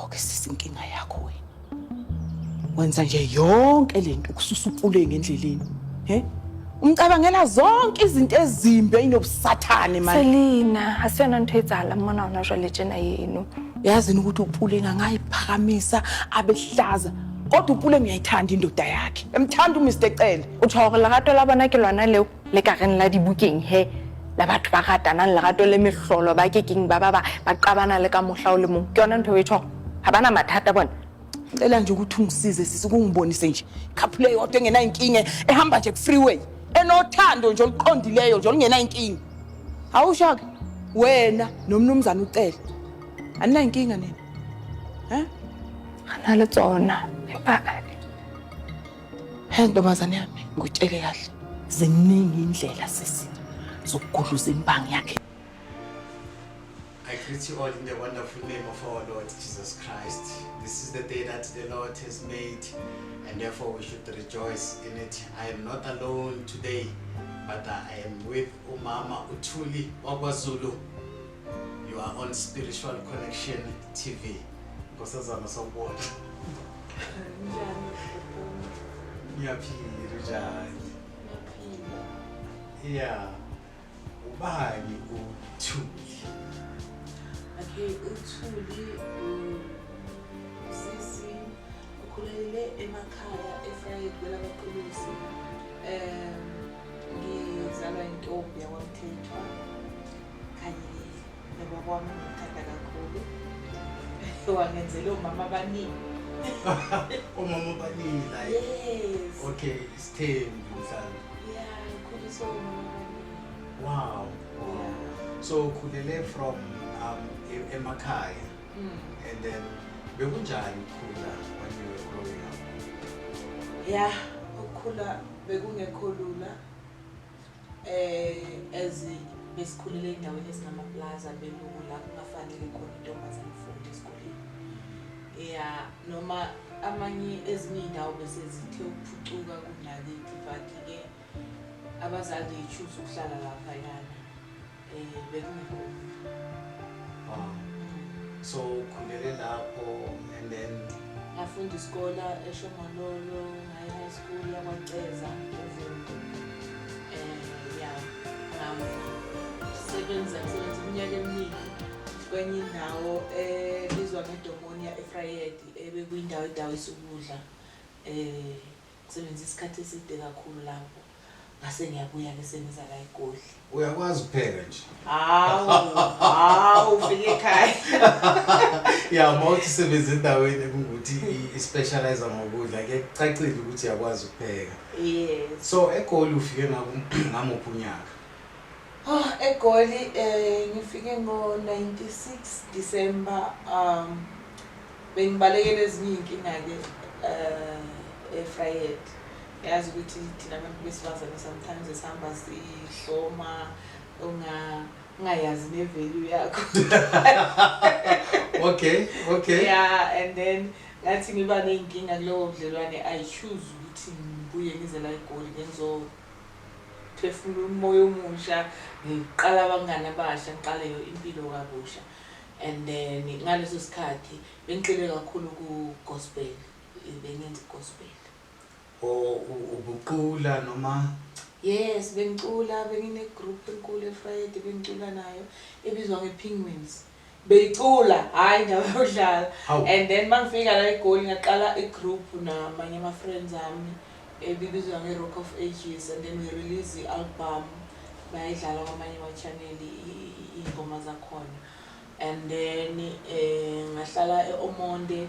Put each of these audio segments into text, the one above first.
Nawo-ke sisi inkinga yakho wena. Wenza nje yonke lento ukususa uPuleng endleleni. He? Umcabangela zonke izinto ezimbi eyinobusathane manje. Selina, ha se yona ntho e etsahalang mona hona jwale tjena eno. Yazini ukuthi uPuleng angayiphakamisa abehlaza. Kodwa uPuleng uyayithanda indoda yakhe. Emthanda uMr Cele. O tjho hore lerato la bona ke lona leo le ka reng la dibukeng he la batho ba ratanang lerato le mehlolo ba ke keng ba ba ba ba qabana le ka mohla o le mong. Ke yona ntho e tjho. Ha bana mathata bona. Ngicela nje ukuthi ungisize sisi ukungibonise nje couple eyodwa engenayinkinga ehamba nje ku-freeway enothando nje oluqondileyo nje olungenayinkinga. Awusho-ke wena nomnumzane uCele aninayinkinga nina he? Re na le tsona. Empa He ntombazane yami ngikutshele kahle ziningi indlela sisi zokugudluza imbangi yakhe. I greet you all in the wonderful name of our Lord Jesus Christ. This is the day that the Lord has made, and therefore we should rejoice in it. I am not alone today, but I am with Umama Uthuli wakwaZulu. You are on Spiritual Connection TV. Nkosazana sawubona. Ngiyaphila njani? Yeah. Ubani uThuli? Okay, uThuli usisi ukhulele emakhaya eFrayed kwelabaQulusi. Ngizalwa intombi yakwaMthethwa kanye nobaba wami ngimthanda kakhulu. Wangenzela omama abaningi. Omama abaningi like. Yes. Okay, isithembu mhlawumbe. Yeah, ngikhuliswe omama abaningi. Wow. Wow. Yeah. So ukhulele from emakhaya and then bekunjani ukukhula when you were growing up? Yeah, ukukhula bekungekho lula. As besikhulele endaweni ezinamaplaza belungu la kungafanele khona intombazane ifunde esikoleni. Yeah, noma amanye ezinye iy'ndawo bese zithe ukuphucuka kunakithi but-ke abazali they choose ukuhlala laphayana. Bekungekho lula. Wow. So ukhulele lapho and then Ngafunda isikole eShongololo, ngaye high school yakwaCeza eVundu. Yeah, ngasebenza ngisebenza iminyaka eminingi kwenye indawo ebizwa ngeDomonia eFrayed ebekuyindawo edayisa ukudla. Ngisebenza isikhathi eside kakhulu lapho. Ngase ngiyabuya-ke sengiza la eGoli. Uyakwazi ukupheka nje? Hawu, hawu ufike ekhaya. Yeah, uma uthi usebenza endaweni ekungukuthi i-specialize ngokudla, ke kucacile ukuthi uyakwazi ukupheka. Yes. So eGoli ufike ngamuphi unyaka? Oh, eGoli ngifike ngo-96 December. Bengibalekela ezinye iy'nkinga-ke eFrayed. Yazi ukuthi thina abantu besifazane sometimes sihamba sihloma ungayazi ne-value yakho. Okay. Yeah, and then ngathi ngiba ney'nkinga kulobo budlelwane, I choose ukuthi ngibuye ngize la eGoli ngizophefumula umoya omusha, ngiqala abangani abasha, ngiqale impilo kabusha. And then ngaleso sikhathi bengigxile kakhulu ku-gospel, bengenza i-gospel. O ubucula noma? Yes, bengicula, bengine-group enkulu eFrayed bengicula nayo ebizwa nge-Penguins. Beyicula, hhayi indaba yokudlala. Hawu. And then mangifika la eGoli ngaqala i-group namanye ama-friends ami ebibizwa nge-Rock of Ages, and then we release i-album, bayidlala kwamanye ama-channel iy'ngoma zakhona. And then ngahlala e-Omonde,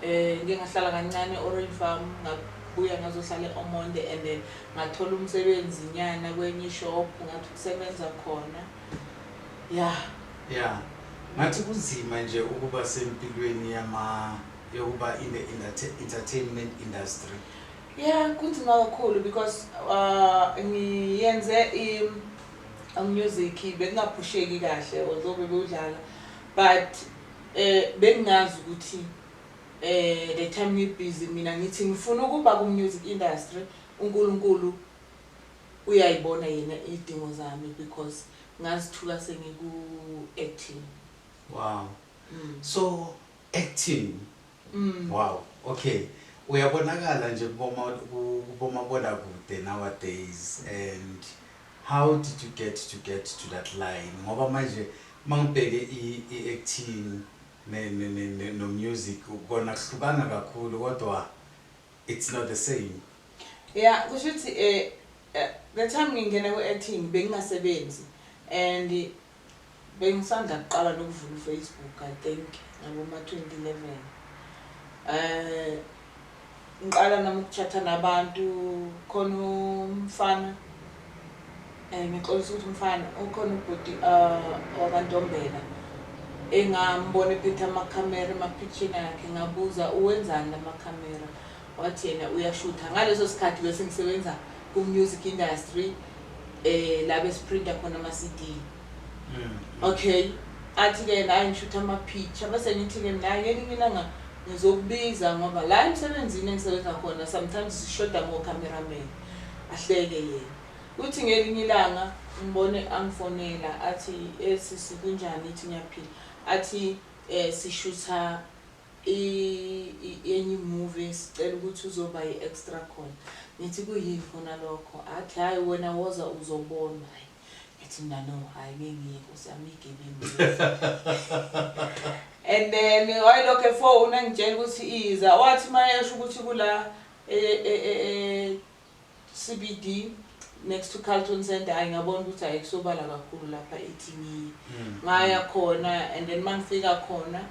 ngike ngahlala kancane e-Orange Farm, ngabuya ngazohlala e-Omonde, and then ngathola umsebenzi nyana kwenye ishop, ngathi ukusebenza khona. Yeah. Yeah. Ngathi kunzima nje ukuba sempilweni yama yokuba in the entertainment industry. Yeah, kunzima kakhulu because ngiyenze music bekungaphusheki kahle although bebewudlala, but bengingazi ukuthi the time ngibusy mina ngithi ngifuna ukuba ku music industry, uNkulunkulu uyayibona yena izidingo zami because ngazithuka sengiku acting. Wow. So Acting. Wow, okay, uyabonakala nje kubomabonakude nowadays. And how did you get to that line? Ngoba manje mangibheke i-acting no-music, kona kuhlukana kakhulu, kodwa it's not the same. Yeah, kusho ukuthi the time ngingena ku-acting bengingasebenzi and bengisanda kuqala nokuvula uFacebook, I think ngaboma 2011. Ngiqala nami ukuchatha nabantu khona. Umfana, ngixolisa ukuthi umfana ukhona, ubhuti wakwaNtombela, engambona ephethe amakhamera emaphikishini akhe. Ngabuza, "Uwenzani lamakhamera?" Wathi yena uyashutha. Ngaleso sikhathi bese ngisebenza ku-music industry, la besiprinta khona ama-CD. Okay, athi-ke naye, "Ngishutha ama-picture." Bese ngithi-ke mina, "Ngelinye ilanga ngizokubiza, ngoba la emsebenzini engisebenza khona sometimes sishoda ngo-cameraman." Ahleke yena. Kuthi ngelinye ilanga ngibone angifonela, athi, "Sisi, kunjani?" Ithi, "Ngiyaphila." Athi, "Sishutha enye movie, sicela ukuthi uzoba i-extra khona." Ngithi, "Kuyini khona lokho?" Athi, "Hhayi, wena woza uzobona." Hayi, ngithi mina, "No, hhayi, ngeke ngiye, nkosi yami, igebengu." And then wayelokhu efona angitshela ukuthi iza. Wathi mayesho ukuthi kula CBD next to Carlton Center, hayi, ngabona ukuthi hayi, kusobala kakhulu lapha, ithi ngiye. Ngaya khona and then mangifika khona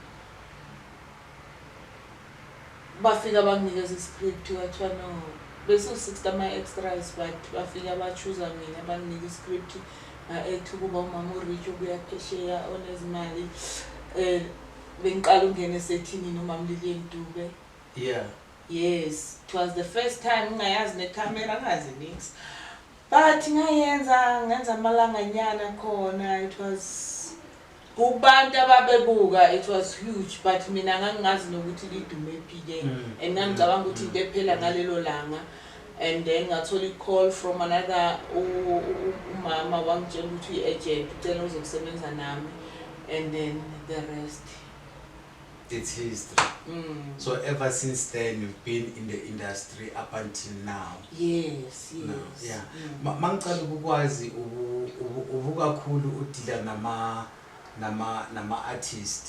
bafika banginikeza iscript. Kwathiwa no, besiwu-60 ama-extras, but bafika ba-choose-a mina, banginika iscript, nga-act ukuba umama urich obuya phesheya onezimali. Bengiqala ukungena esethini nomama Lilian Dube. Yes, it was the first time ngingayazi nekhamera, ngazi nix, but ngayenza, ngenza amalanganyana khona. It was kubantu ababebuka, it was huge, but mina ngangingazi nokuthi lidume phi-ke. And ngangicabanga ukuthi into ephela ngalelo langa. And then ngathola i-call from another umama, wangitshela ukuthi uyi-agent, ucela uzokusebenza nami, and then the rest It's history. So ever since then you've been in the industry up until now. Yes. No, Yes. yeah. Mangicela ukukwazi, ubukakhulu udila nama artist.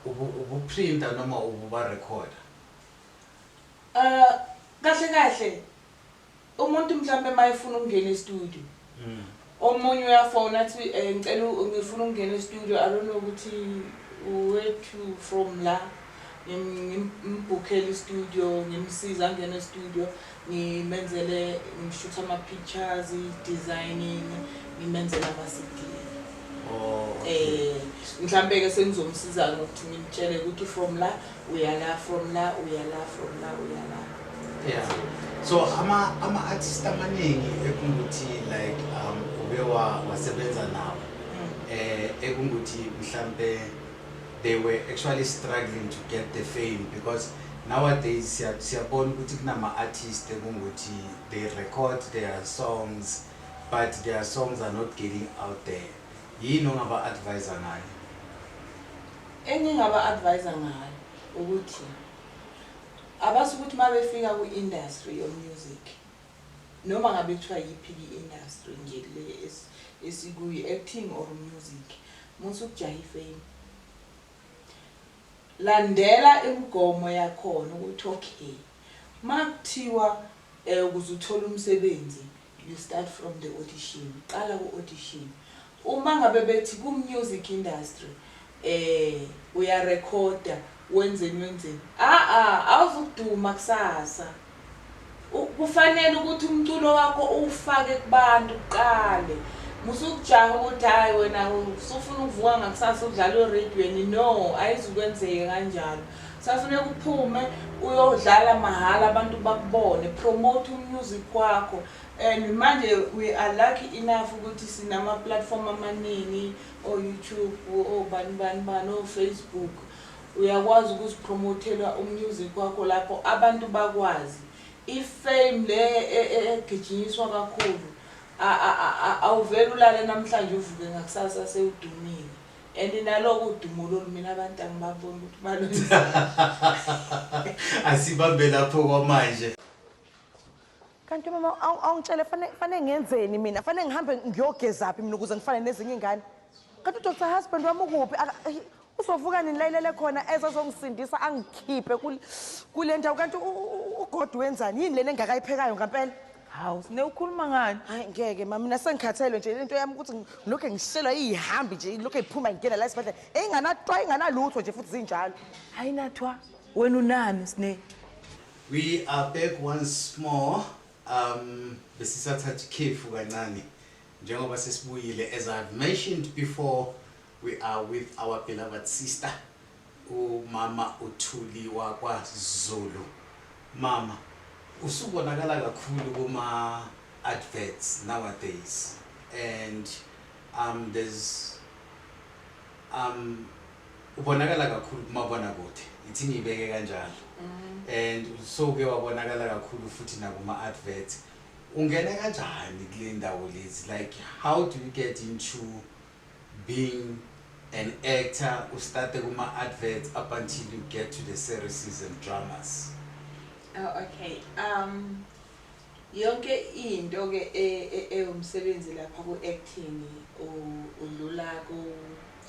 Ubuprinta noma ububa recorder? Kahle kahle umuntu mhlambe mayefuna ukungena e-studio, omunye uyafona athi, "Ngicela ngifuna ukungena e-studio, I don't know ukuthi where to from la." Ngimbhukhele i-studio, ngimsiza angene e-studio, ngimenzele, ngishutha ama-pictures, designing, ngimenzele ama-CD. Oh, okay. Mhlambe ke sengizomsiza ngokuthi ngimtshele ukuthi from la uya la, from la uya la, from la uya la. Yeah. So ama artist amaningi ekunguthi like ube wasebenza nawo, ekunguthi mhlambe they were actually struggling to get the fame, because nowadays siyabona ukuthi kunama artists ekunguthi they record their songs but their songs are not getting out there. Yini ongaba advise ngayo? Engingaba-advise ngayo ukuthi abasukuthi uma befika kwi-industry yo-music, noma ngabe kuthiwa yiphi i-industry nje le esikuyo, acting or music, musa ukujaha ifame. Landela imigomo yakhona ukuthi okay, uma kuthiwa ukuze uthole umsebenzi you start from the audition, qala ku-audition. Uma ngabe bethi ku-music industry uyarekhoda, wenzeni wenzeni, a awuzukuduma kusasa. Kufanele ukuthi umculo wakho uwufake kubantu kuqale. Musukujaha ukuthi hayi, wena usufuna ukuvuka ngakusasa udlala eradiyweni. No, ayizukwenzeka kanjalo. Safuneka uphume uyodlala mahhala, abantu bakubone, promote umusic wakho. And manje we are lucky enough ukuthi sinama-platform amaningi, o-YouTube, obani bani bani, o-Facebook. Uyakwazi ukuzipromothela umusic wakho lapho, abantu bakwazi. I-fame le egijinyiswa kakhulu, awuvele ulale namhlanje uvuke ngakusasa sewudumile. And naloko udumo lolu, mina abantu angibaboni ukuthi balwenza. Asibambe lapho kwamanje. Kanti mama, awungitshele, fanele ngenzeni mina? Fanele ngihambe ngiyogezaphi mina ukuze ngifane nezinye ingane? Kanti uDr Husband wami ukuphi? Uzovuka nini layilele khona ezozongisindisa angikhiphe kule ndawo? Kanti uGod wenzani? Yini lena engakayiphekayo ngampela? Hawu, Sine, ukhuluma ngani? Hayi ngeke mama, mina sengikhathelwe nje lento yami ukuthi ngilokhu ngishelwa iyihambi nje, ilokhu iphuma ingena la esibhedlela enganatwa, inganalutho nje futhi zinjalo. Hayi nathwa, wena unani, Sine? We are back once more. Besisathatha ikhefu kancane. Njengoba sesibuyile, as I've mentioned before, we are with our beloved sister, umama uThuli wakwaZulu. Mama, usubonakala kakhulu kuma adverts nowadays, and there's ubonakala kakhulu kumabonakude, ithi ngiyibeke kanjalo, and so ke wabonakala kakhulu futhi nakuma adverts. Ungena kanjani kule ndawo lezi? Like, how do you get into being an actor, ustate kuma adverts up until you get to the series and dramas? Oh, okay. Yonke into ke ewumsebenzi lapha ku acting udlula ku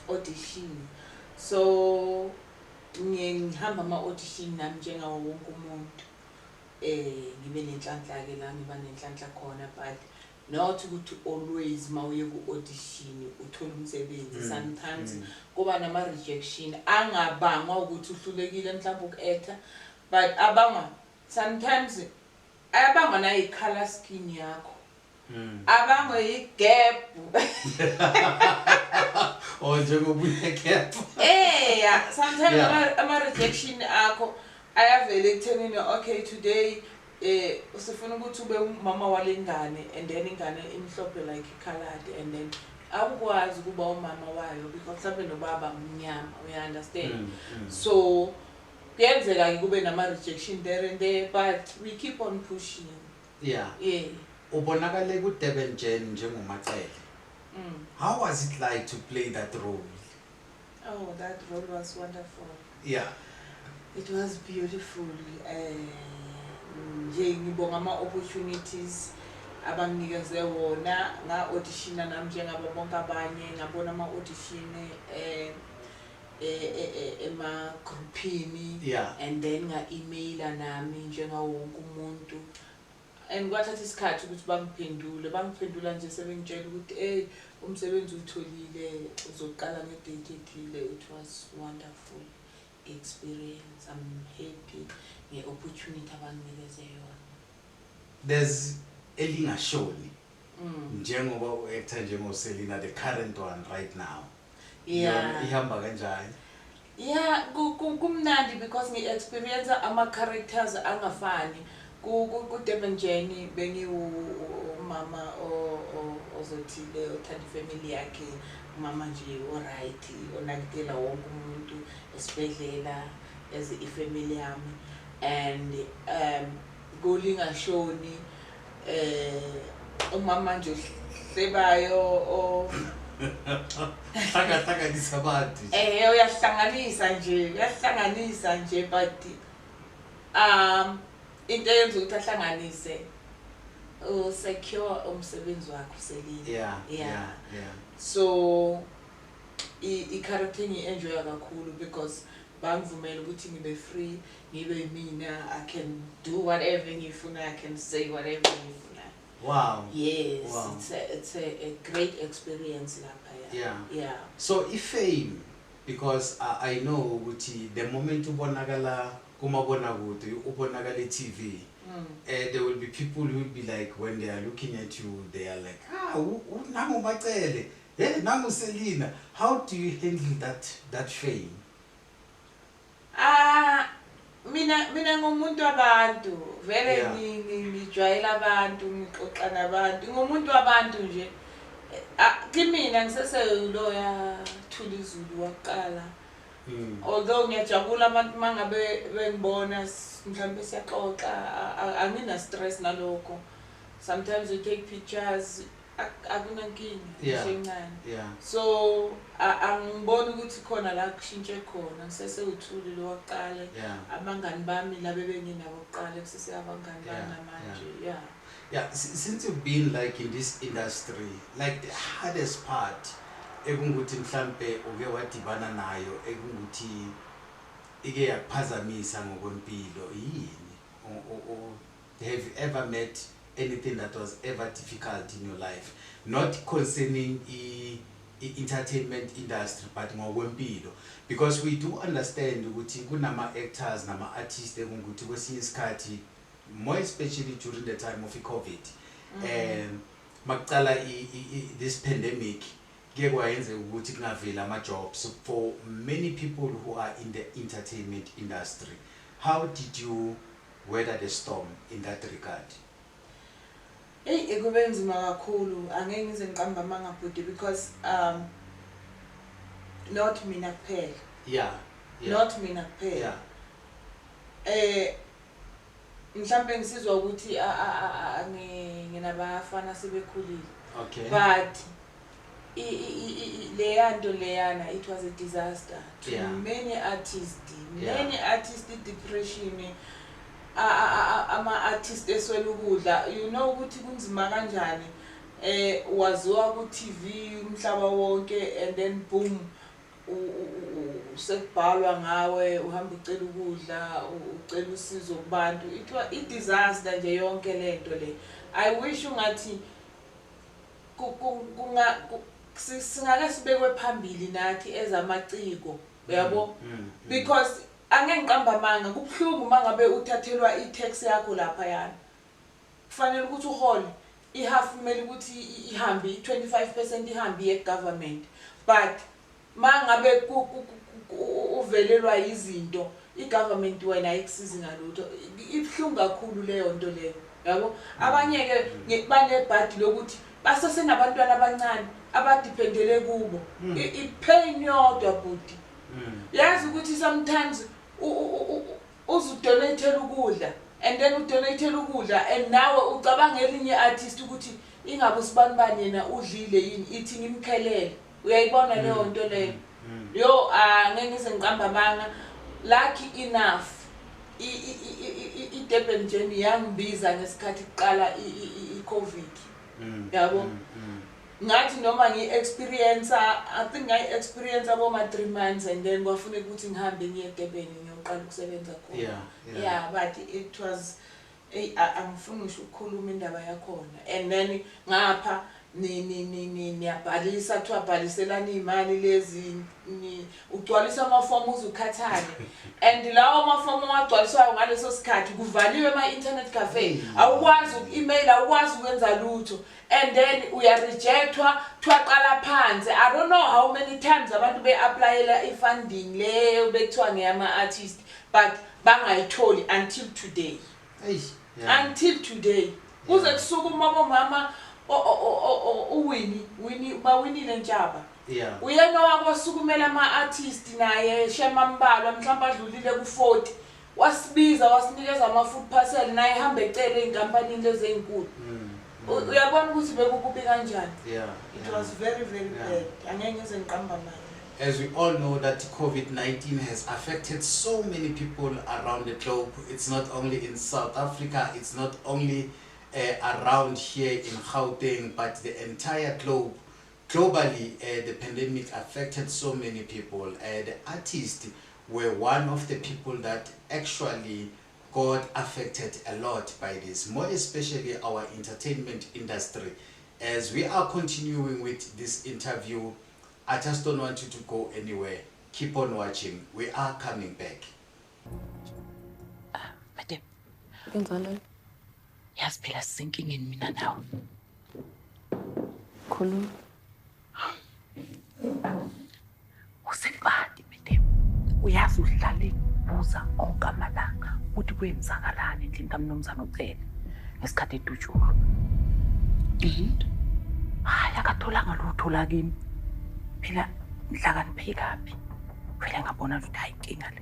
audition. So ngiye ngihamba ama audition nami njengawo wonke umuntu. Ngibe nenhlanhla ke la ngiba nenhlanhla khona, but not ukuthi always mawuye ku audition uthola umsebenzi. Sometimes kuba nama rejection angabangwa ukuthi uhlulekile mhlawumbe uku-actor, but abangwa sometimes ayabangwa nayi-color skin yakho, abangwe yi-gap. Oh, njengoba une-gap. Eya, sometimes ama-rejection akho ayavela ekuthenini, okay, today usifuna ukuthi ube umama walengane, and then ingane imhlophe like i-colored, and then awukwazi ukuba umama wayo because mhlawumbe nobaba mnyama, uya-understand? So kuyenzeka-ke kube nama-rejection there and there, but we keep on pushing. Yeah. Ubonakale ku-Durban Gen njengoMacele. How was it like to play that role? Oh, that role was wonderful. It was beautiful. Nje ngibonga ama-opportunities abanginikeze wona. Nga-auditiona nami njengabo bonke abanye, ngabona ama-audition ema-groupini and then nga-emaila nami njengawo wonke umuntu, and kwathatha isikhathi ukuthi bangiphendule. Bangiphendula nje sebengitshela ukuthi, "Ey, umsebenzi utholile, uzoqala nge-date ethile." It was wonderful experience. I'm happy nge-opportunity abanginikeze yona. There's Elingashoni, njengoba u-actor njengoSelina, the current one right now. Yona ihamba kanjani? Yeah, kumnandi because ngi-experience ama-characters angafani. Ku-Durban Gen bengiwumama ozothile, othanda ifamily yakhe, umama nje o-right, onakekela wonke umuntu esibhedlela as ifamily yami, and kuLingashoni umama nje ohlebayo o Hlangahlanganisa abantu nje. Uyahlanganisa nje, uyahlanganisa nje, but into eyenza ukuthi ahlanganise, usecure umsebenzi wakhe uselile. So i-character engiyi-enjoya kakhulu because bangivumela ukuthi ngibe free, ngibe mina. I can do whatever ngiyifuna, I can say whatever ngiyifuna. Yes. It's a great experience lapha. So i-fame, because I know ukuthi the moment ubonakala kumabonakude, ubonakala e-TV, there will be people who will be like, when they are looking at you, they are like, "Ah, nangu Macele, hey, nangu Selina." How do you handle that fame? Ah, mina ngumuntu wabantu vele. Ngijwayela abantu, ngixoxa nabantu, ngumuntu wabantu nje. Ah, kimina ngiseseyiloya Thuli Zulu waqala, although ngiyajabula abantu mangabe bengibona, mhlawumbe siyaxoxa, angina stress nalokho. Sometimes we take pictures. Akunankinga ngisho encane. So angiboni ukuthi khona la kushintshe khona, ngisesewuthuli lo wakuqala. Abangani bami laba ebenginabo kuqala kusese abangani bami namanje, yeah. Yeah, since you've been like in this industry, like the hardest part ekungukuthi mhlambe uke wadibana nayo, ekungukuthi ike yakuphazamisa ngokwempilo, yini? Or have you ever met anything that was ever difficult in your life, not concerning i-entertainment industry, but ngokwempilo? Because we do understand ukuthi kunama-actors nama-artists ekungukuthi kwesinye isikhathi, more especially during the time of i-COVID, makucala this pandemic, kuye kwayenzeka ukuthi kungaveli ama-jobs for many people who are in the entertainment industry. How did you weather the storm in that regard? Eyi, kube nzima kakhulu, angeke ngize ngiqambe amanga, bhuti, because not mina kuphela. Not mina kuphela. Mhlambe ngisizwa ukuthi nginabafana sebekhulile. But leya nto leyana, it was a disaster to many artists. Many artists, depression, ama-artist eswele ukudla. You know ukuthi kunzima kanjani, waziwa ku-TV umhlaba wonke, and then boom, sekubhalwa ngawe, uhamba ucela ukudla, ucela usizo kubantu. It was i-disaster nje yonke lento le. I wish ungathi singake sibekwe phambili nathi ezamaciko, uyabo, because angeke ngiqamba amanga, kubuhlungu uma ngabe uthathelwa i-tax yakho lapha yana. Kufanele ukuthi uhole i-half, kumele ukuthi ihambe i-25% ihambe iye government, but mangabe uvelelwa izinto, i-government wena ayikusizi ngalutho. Ibuhlungu kakhulu leyo nto leyo, yabo. Abanye-ke banebhadi lokuthi basesenabantwana abancane abadependele kubo. I-pain yodwa, bhuti. Yazi ukuthi sometimes uzudonatela ukudla, and then udonatela ukudla and nawe ucabanga elinye artist ukuthi ingabe usibani bani yena udlile yini, ithi ngimkhelele. Uyayibona leyo nto leyo? Yo, angeke ngize ngiqamba amanga. Lucky enough, i-Durban Gen yangibiza ngesikhathi kuqala i-COVID, yabo. Ngathi noma ngi-experience, I think ngayi-experience aboma 3 months, and then kwafuneka ukuthi ngihambe ngiye eDurban ngiyoqala ukusebenza khona. Yeah, but it was, eyi, angifuni ngisho ukukhuluma indaba yakhona. And then ngapha niyabhalisa, kuthiwa bhaliselani iy'mali lezi, ugcwalisa amafomu uze ukhathale, and lawo mafomu owagcwaliswayo ngaleso sikhathi kuvaliwe ema-internet cafe, awukwazi uku-email, awukwazi ukwenza lutho, and then uyarejectwa, kuthiwa qala phansi. I don't know how many times abantu be-applyela i-funding leyo bekuthiwa ngeyama-artist, but bangayitholi until today. Eish, yeah. Until today, kuze kusuka umama uWinnie, Winnie bawinile Ntshaba. Uyena owakewasukumela ama-artist naye, shema mbalwa mhlawumbe adlulile ku-40, wasibiza, wasinikeza ama-food parcel, naye ehamba ecele ey'nkampanini lezi ey'nkulu. Uyabona ukuthi bekukubi kanjani? It was very, very bad, angeke ngize ngiqamba amanga. As we all know that COVID-19 has affected so many people around the globe. It's not only in South Africa, it's not only around here in Gauteng, but the entire globe. Globally, the pandemic affected so many people. The artists were one of the people that actually got affected a lot by this, more especially our entertainment industry. As we are continuing with this interview, I just don't want you to go anywhere. Keep on watching. We are coming back. Madam. Kwenzakalani? Yazi phela sisenkingeni mina nawe. Khuluma. Useqadi, madam. Uyazi uhlale buza onke amalanga ukuthi kwenzakalani endlini kamnumzane uCele ngesikhathi edutshulwa. Hayi, akatholanga lutho la kimi. Phela ngihlakaniphe kabi. Vele ngabona ukuthi hayi, inkinga le.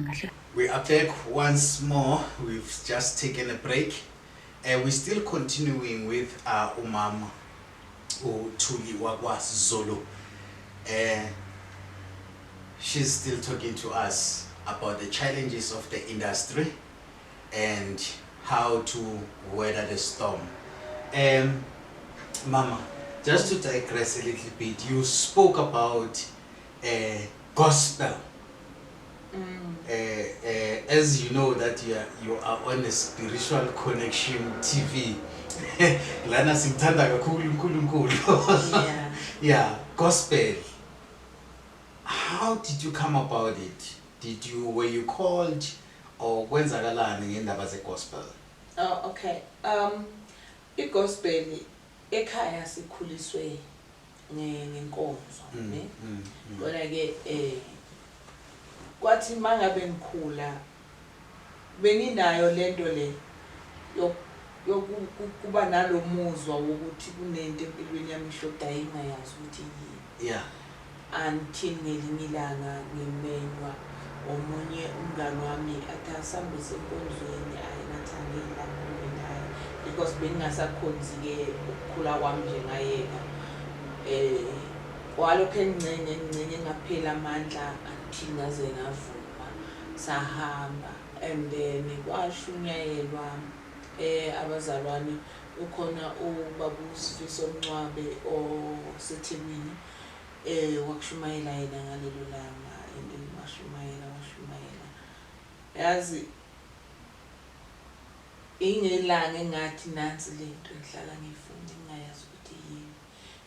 Kahle. We are back once more. We've just taken a break. We're still continuing with Umam uThuli wakwaZulu. She's still talking to us about the challenges of the industry and how to weather the storm. Mama, just to digress a little bit, you spoke about gospel. As you know that you are on a Spiritual Connection TV. Lana simthanda kakhulu uNkulunkulu. Yeah, gospel. How did you come about it? Did you were you called or kwenzakalani ngendaba ze-gospel? Oh, okay. I-gospel ekhaya sikhuliswe ngenkonzo, ne? Kodwa ke kwathi mangabe ngikhula benginayo lento le yokuba nalomuzwa wokuthi kunento empilweni yami ishodayo, ingayazi ukuthi yini. Until ngelinye ilanga ngimenywa omunye umngani wami, athi asambe senkonzweni. Ayi, ngathi angiyilapho mina, hayi, because bengingasakhonzi-ke ukukhula kwami nje, ngayeka. Walokhu engincenge, engincenge, ngaphela amandla until ngaze ngavuma, sahamba and then kwashunyayelwa abazalwane. Ukhona ubaba uSifiso Mncwabe oseThekwini, wakushumayela yena ngalelo langa and then washumayela, washumayela. Yazi, ingelanga engathi nansi lento engihlala ngiyifuna, engingayazi ukuthi yini,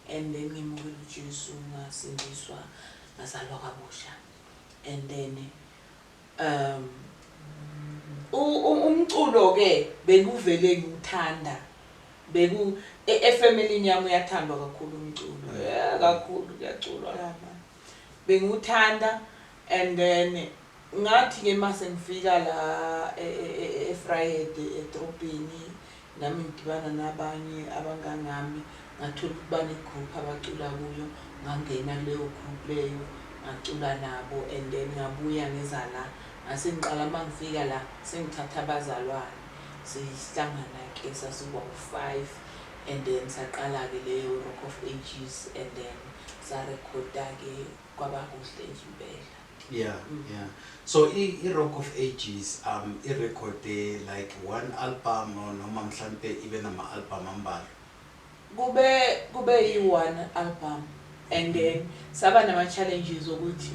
and then ngimukela uJesu, ngasindiswa, ngazalwa kabusha. And then umculo ke bekuvele ngiwuthanda, beku efamilini yami uyathandwa kakhulu umculo, yeah, kakhulu kuyaculwa lapha, bengiwuthanda. And then ngathi ke mase ngifika la eVryheid edrobheni, nami ngidibana nabanye abangangami, ngathola ukuba ne-group abacula kuyo, ngangena kuleyo group leyo, ngacula nabo. And then ngabuya ngeza la, ngase ngiqala uma ngifika la sengithatha abazalwane, sihlangana ke, sasibawu-five and then saqala-ke leyo Rock of Ages and then sarekhoda-ke, kwaba kuhle nje impela. Yeah. So i Rock of Ages i-recorde like one album or noma mhlambe ibe nama album ambalwa? Kube yi-one album and then saba nama-challenges ukuthi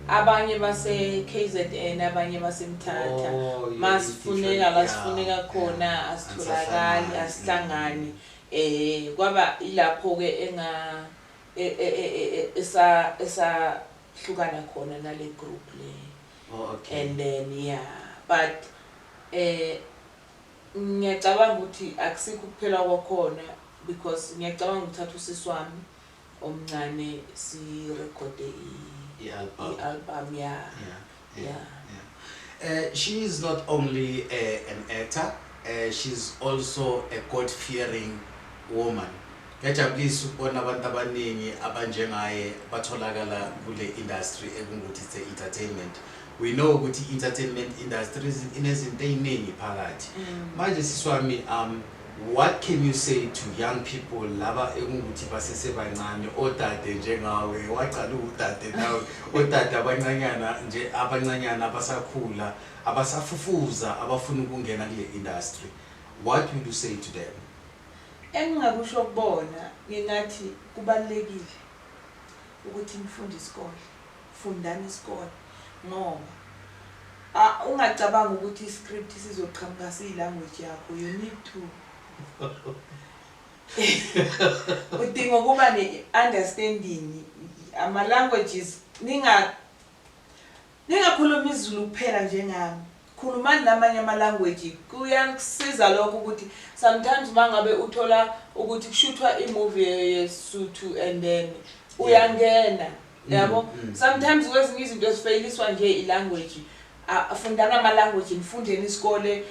abanye base-KZN, abanye baseMthatha. Oh, yeah, masifuneka la sifuneka khona asitholakali. Anisahlangani. Asihlangani. Kwaba ilapho ke enga esa esahlukana khona nale group le. Oh, okay. And then, yeah, but ngiyacabanga ukuthi akusikho ukuphela kwakhona because ngiyacabanga ukuthatha usisi wami omncane sirekhode I-album. I-album, yeah. Yeah. She is not only an actor, she's also a God-fearing woman. Kuyajabulisa ukubona abantu abaningi abanjengaye batholakala kule industry ekungukuthi it's entertainment. We know ukuthi entertainment industry inezinto ey'ningi phakathi. Manje sisi wami, what can you say to young people laba ekungukuthi basesebancane, odade njengawe, wacala udade nawe, odade abancanyana nje, abancanyana abasakhula, abasafufuza, abafuna ukungena kule industry? What would you say to them? Engingakusho kubona, ngingathi kubalulekile ukuthi nifunde isikole, fundani isikole, ngoba ungacabanga ukuthi i-script sizoqhamuka siyi-language yakho. You need to, udinga ukuba ne-understanding ama-languages. Ningakhulumi isiZulu kuphela njengami, khulumani namanye ama-language. Kuyakusiza lokho ukuthi sometimes uma ngabe uthola ukuthi kushuthwa i-movie yeSuthu and then uyangena, yabo. Sometimes kwezinye izinto ezifeyiliswa nje i-language. Fundani ama-language, nifundeni isikole.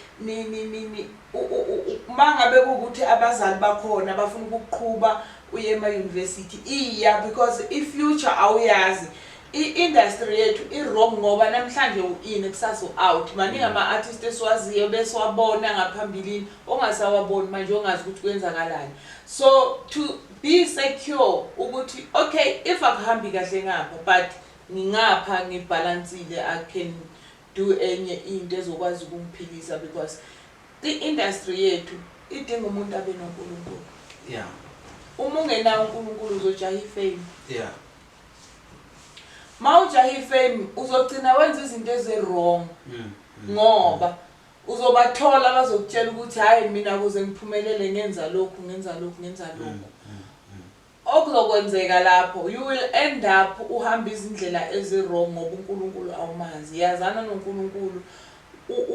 Uma ngabe kuwukuthi abazali bakhona bafuna ukukuqhuba uye ema-university, iya, because i-future awuyazi. I-industry yethu i-wrong ngoba namhlanje u-in, kusasa u-out. Maningi ama-artist esiwaziyo besiwabona ngaphambilini ongasawaboni manje, ongazi ukuthi kwenzakalani. So to be secure ukuthi okay, if akuhambi kahle ngapha, but ngingapha ngibhalansile, I can do enye into ezokwazi ukungiphilisa, because i-industry yethu idinga umuntu abe noNkulunkulu. Uma ungenawo uNkulunkulu, uzojaha i-fame. Ma ujaha i-fame, uzogcina wenza izinto ezi-wrong, ngoba uzobathola abazokutshela ukuthi hhayi, mina kuze ngiphumelele ngenza lokhu, ngenza lokhu, ngenza lokhu. Okuzokwenzeka lapho, you will end up uhamba izindlela ezi-wrong ngoba uNkulunkulu awumazi. Yazana noNkulunkulu,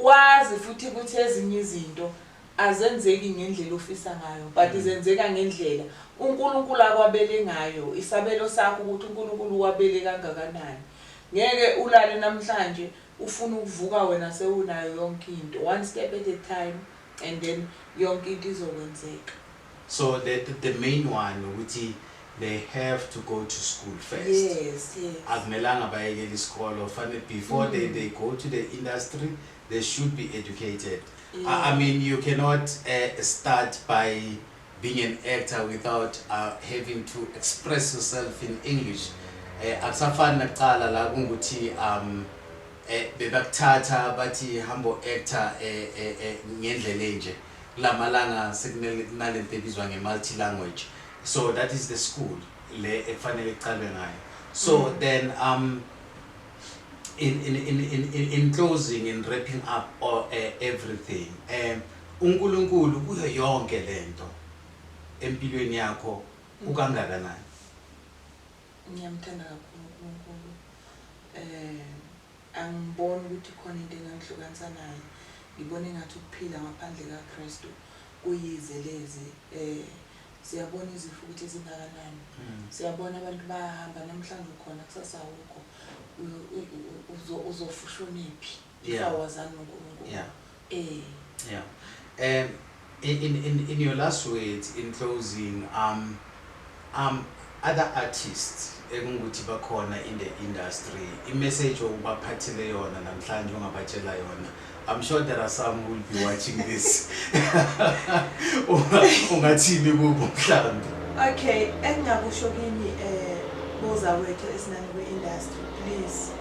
wazi futhi ukuthi ezinye izinto azenzeki ngendlela ofisa ngayo, but zenzeka ngendlela uNkulunkulu akwabele ngayo, isabelo sakho, ukuthi uNkulunkulu ukwabele kangakanani. Ngeke ulale namhlanje ufuna ukuvuka wena sewunayo yonke into. One step at a time and then yonke into izokwenzeka. So the main one ukuthi they have to go to school first. Yes. Akumelanga bayekele isikolo, fanele before they go to the industry, they should be educated. I mean, you cannot start by being an actor without having to express yourself in English. Akusafani nakuqala la kungukuthi bebakuthatha bathi hambo actor ngendlela enje. Kulamalanga sekunalento ebizwa nge-multi language. So that is the school le ekufanele kuqalwe ngayo. So then in closing, in wrapping up all, everything, uNkulunkulu kuyo yonke lento empilweni yakho ukangakanani? Ngiyamthanda kakhulu uNkulunkulu. Angiboni ukuthi khona into engangihlukanisa naye. Ngibona engathi ukuphila ngaphandle kaKristu kuyize lezi. Siyabona izifo ukuthi ezingakanani, siyabona abantu bayahamba, namhlanje ukhona, kusasa awukho. Uzofushonephi if awazani noNkulunkulu? Yeah. In your last words, in closing, other artists ekungukuthi bakhona in the industry, i-message obaphathele yona namhlanje ongabatshela yona. I'm sure there are some who will be watching this. Ungathini kubo mhlawumbe? Okay, engingakusho kini bozakwethu esinani kwi-industry, please,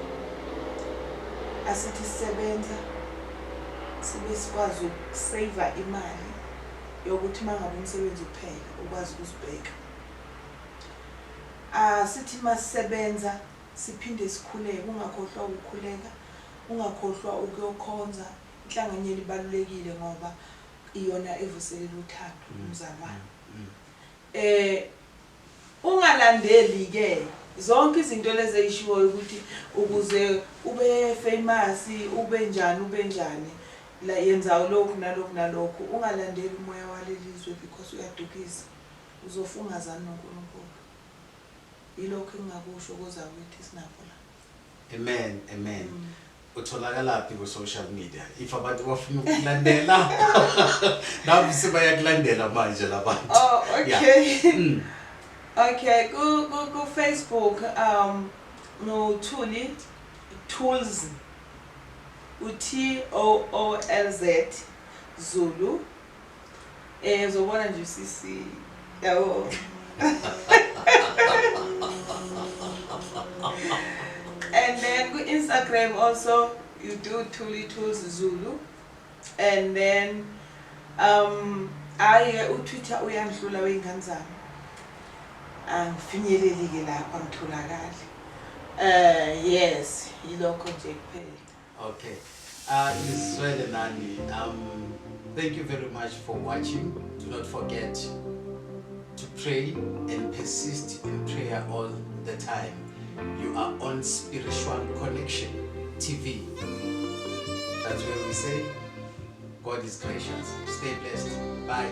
asithi sisebenza sibe sikwazi ukuseva imali yokuthi uma ngabe umsebenzi uphela ukwazi ukuzibheka. Asithi masisebenza siphinde sikhuleke, ungakhohlwa ukukhuleka, ungakhohlwa ukuyokhonza. Inhlanganyelo ibalulekile ngoba iyona evuselela uthando, umzalwane. Ungalandeli ke zonke izinto lezi eyishiwoyo ukuthi ukuze ube famous, ube njani, ube njani, la yenza lokhu nalokhu nalokhu. Ungalandeli umoya walelizwe because uyadukisa, uzofa ungazani noNkulunkulu. Yilokho engingakusho kozakwethu esinakho la. Amen, amen. Utholakalaphi ku-social media if abantu bafuna ukukulandela? Nami sebayakulandela manje labantu. Oh, okay. Okay, ku Facebook no Thuli Tools, u T O O L Z Zulu. Uzobona nje sisi yabo. And then ku Instagram also you do Thuli Tools Zulu, and then aye uTwitter uyandlula wey'ngane zami, angifinyeleli ke lapho, angitholakali. Yes, yilokho nje kuphela. Okay. Nizwele nani. Thank you very much for watching. Do not forget to pray and persist in prayer all the time. You are on Spiritual Connection TV. That's where we say God is gracious. Stay blessed. Bye.